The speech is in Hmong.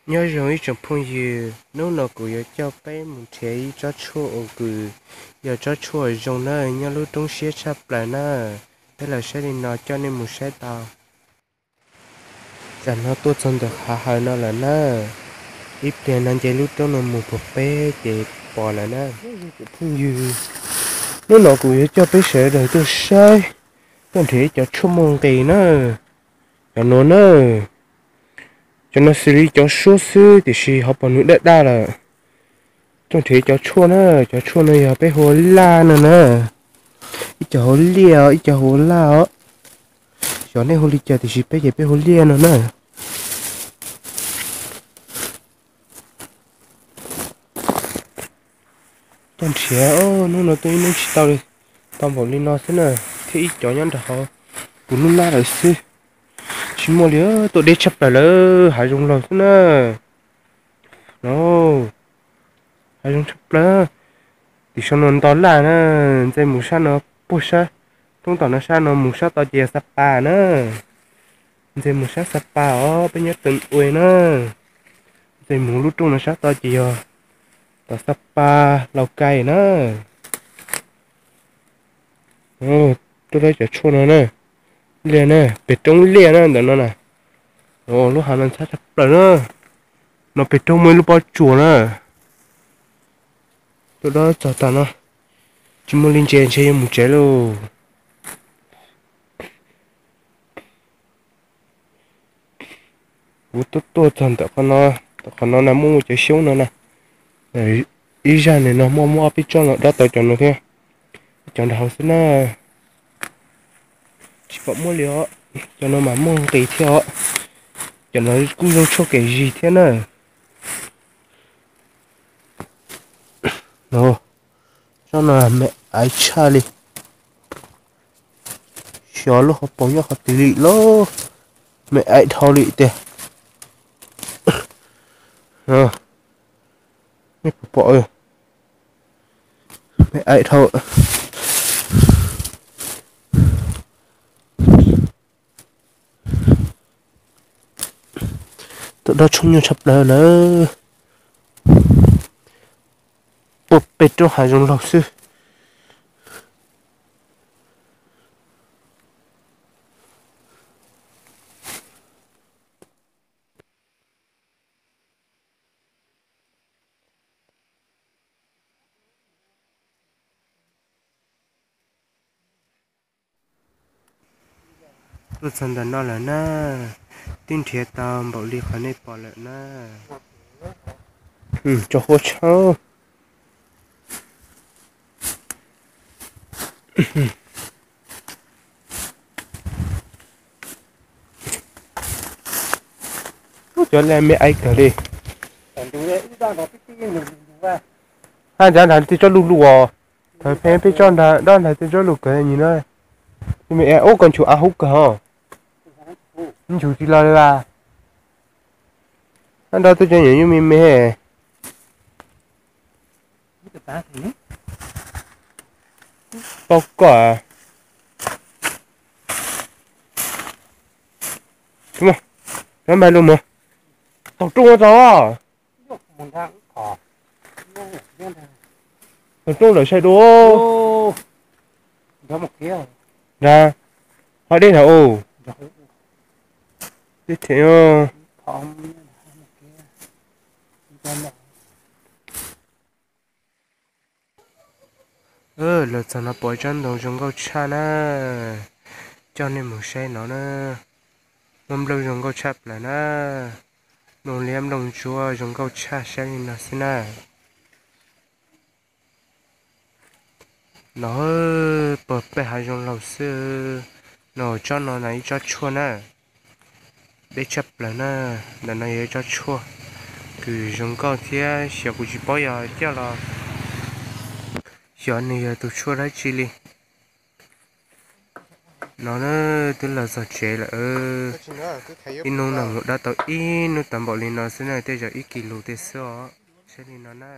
Nyob zoo ib tsoom phooj ywg, hnub no kuv yuav coj peb mus nrhiav ib tsob tshuaj uas kws yog tsob tshuaj zoo na, nyob lub roob siab tshaj plaws na. Peb los saib li no coj nej mus saib tau. Tam no tuaj txog ntawm hav hawm no lawm na. Ib pliag no nce lub roob no mus puag pem ces pom lawm na. Phooj ywg, hnub no kuv yuav coj peb sawv daws tuaj saib, tuaj nrhiav ib cov tshuaj muaj nqis na. Cov no na, cov no xws li cov suab xwb tiam sis ho pom nws daj daj lawm. Tuaj nrhiav cov tshuaj na, cov tshuaj no yog peb hu ua laj no na. Ib co hu ua liaj os, ib co hu ua laj os. Xyov nej hu li cas tiam sis peb ces peb hu ua liaj no na. Tuaj nrhiav, hnub no tuaj ib hnub tsis tau li, tau npaum li no xwb na, thiab ib cov nyob nram hauv kuv lub nab lawm xwb. Tsis muaj li, tuaj deb tshaj plaws lawm, hav zoov laug xwb na. Hav zoov tshaj plaws. Tim saum no nto laj na, ntxeev mus sab no, puag sab, roob tom no sab no mus sab tod ces yog Xa Pas na. Ntxeev mus sab Xa Pas os, peb nyob Teev Ua na. Ntxeev mus lub roob no sab tod ces yog tom Xa Pas Laus Kais na. Tuaj dab cov tshuaj no na, liaj na, pem roob liaj na ntawm no na. Lub hav no ntxhab tshaj plaws na. No pem roob muaj ib lub pob tsuas na. Tuaj dab txog tas no, tsis muaj li ntses ntshe yuav mus tsev lauj. Kuv tuaj tuaj txog ntawm qhov no, ntawm qhov no na muaj muaj cov xyoob no na. Ib zaj nim no muaj muaj ob peb tsob no dob tau cov no thiab, cov nram hauv xwb na. Tsis pom muaj li os, cov no mas muaj nqis thiab os. Cov no kuj zoo tshuaj kev zis thiab na. Tsob no me aiv tshaj li. Xyov lub hauv paus nyob qhov twg li lauj, me aiv dhau li tiag. Nej puas pom, me aiv dhau. Tuaj dob tshuaj nyuaj tshaj plaws lawm. Puag pem roob hav zoov laug xwb. Tuaj txog ntawm no lawm na, twb nrhiav tau npaum li qhov nej pom lawm na. Tso huab tshab. Cov laj me aiv kawg li. Haj nrad nrad twb tsob lug lug os. Thaum pheej peb tsob nrad dob nrad twb tsob lug kawg nyim no. Me aiv ub koj nchuv av hub kawg hos. Nchuv tsis los li as. Nrad twb cov nyuam nyuj me me. Paub koj. Rov npaj lug mus. Taug roob ua tau. Taug roob lawm sai dua. Nrad, ho deb nrad os. Deb them. Los txog no pom tsob ntoo zoo nkauj tshaj na, coj nej mus saib no na. Muaj nplooj zoo nkauj tshaj plaws na, nplooj liab nplooj ntsuab zoo nkauj tshaj, saib li no xwb na. No puag pem hav zoov laug xwb. No tsob no na ib tsob tshuaj na, deb tshaj plaws na. Ntawm no yog ib tsob tshuaj kws zoo nkauj thiab xyov kuv tsis paub yog coj los xyov nws yog tus tshuaj dab tsi li. No na, twb los txog tsev lawm. Ib hnub no mus dob tau ib hnub tau npaum li no xwb na, tej zaum ib kis lus tej xwb os. Saib li no na.